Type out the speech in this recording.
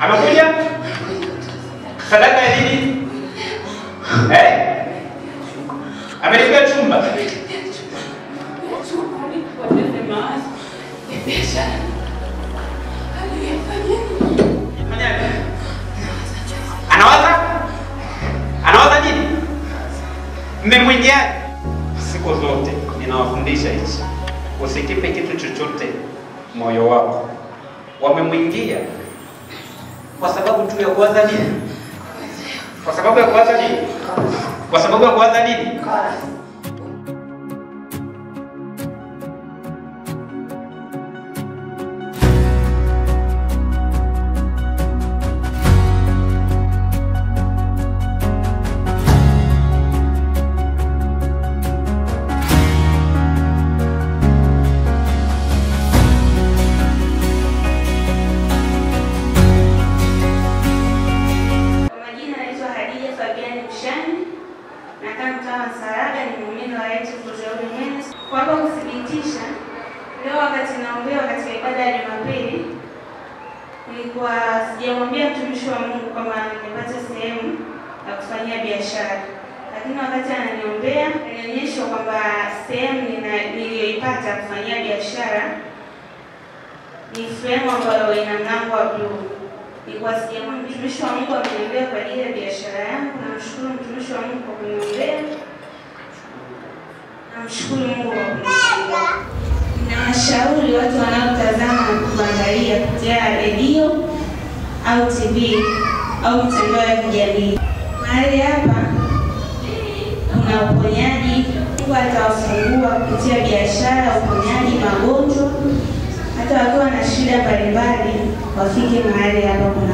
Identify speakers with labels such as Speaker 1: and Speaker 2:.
Speaker 1: Amekuja? Sadaka ya nini? Amelipia chumba. Anawaza? Anawaza nini? Mmemwingia? Siku zote ninawafundisha hichi. Usikipe kitu chochote moyo wako. Wamemwingia kwa sababu tu ya kuwaza nini? Kwa sababu ya kuwaza nini? Kwa sababu ya kuwaza nini?
Speaker 2: Kwa kuthibitisha leo wakati naombewa katika ibada ya Jumapili, nilikuwa sijamwambia mtumishi wa Mungu kama nimepata sehemu ya kufanyia biashara. Lakini wakati ananiombea, nilionyeshwa kwamba sehemu niliyoipata kufanyia biashara ni sehemu ambayo ina mlango wa blue. Nilikuwa sijamwambia mtumishi wa Mungu ameniombea kwa ajili ya biashara yangu. Namshukuru mtumishi wa Mungu kwa kuniombea. Namshukuru Mungu kwa kuniombea. Ninawashauri watu wanaotazama na kuangalia kupitia redio au TV au mitandao ya kijamii. Mahali hapa kuna uponyaji. Mungu atawafungua kupitia biashara, uponyaji, magonjwa. Hata wakiwa na shida mbalimbali wafike mahali hapa kuna